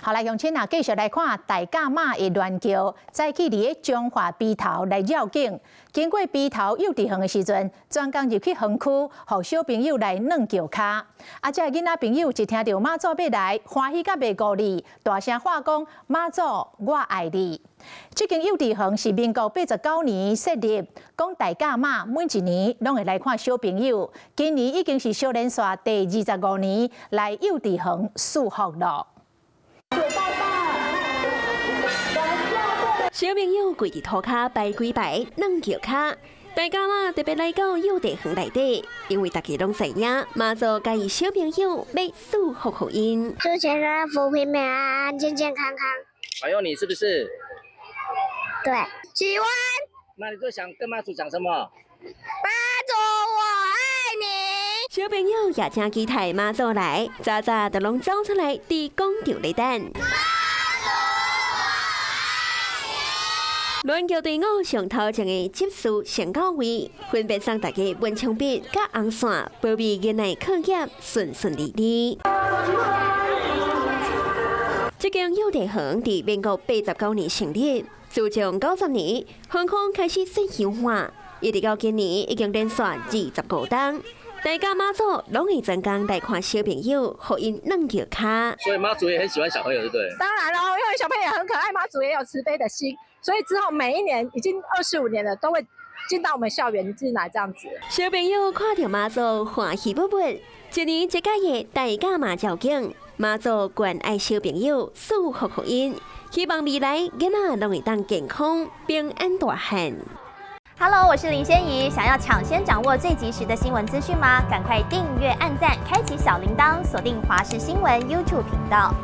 好來，鄉親啊，繼續來看大甲媽的鸞轎，早起佇咧彰化埤頭來繞境，經過埤頭幼稚園的時陣，專工入去園區，予小朋友來軟轎跤。啊，這个囡仔朋友一聽著媽祖欲來，歡喜甲袂顧裡，大聲喊講：媽祖，我愛你！這間幼稚園是民國89年設立，講大甲媽每一年攏會來看小朋友，今年已經是小連續第25年來幼稚園賜福囉。小朋友跪佇塗跤排幾排，軟轎跤。大甲媽特別來到幼稚園內底，因為大家攏知影媽祖佮意小朋友欲賜福予𪜶。祝全家福平平安安、健健康康。保佑你是不是？對，喜歡。那你最想跟媽祖講什麼？媽祖，我愛你。小朋友也真期待媽祖來，早早就攏走出來佇廣場咧等。鸞轎隊伍上頭前的執事上到位，分別送大家文昌筆佮紅線，保庇囡仔課業順順利利。這間幼稚園佇民國89年成立，自從90年園方開始設香火，一直到今年已經連續25冬。大甲媽祖攏會專工來看小朋友，予𪜶軟轎跤。所以媽祖也很喜歡小朋友，對不對？當然咯，因為小朋友很可愛，媽祖也有慈悲的心，所以之後每一年已經25年了，都會進到我們校園進來這樣子。小朋友看著媽祖歡喜不不，一年一屆的大甲媽醮境，媽祖關愛小朋友，賜福予𪜶，希望未來囡仔攏會當健康平安大漢。 Hello，我是林仙怡。想要搶先掌握最及時的新聞資訊嗎？趕快訂閱、按讚、開啟小鈴鐺，鎖定華視新聞 YouTube 頻道。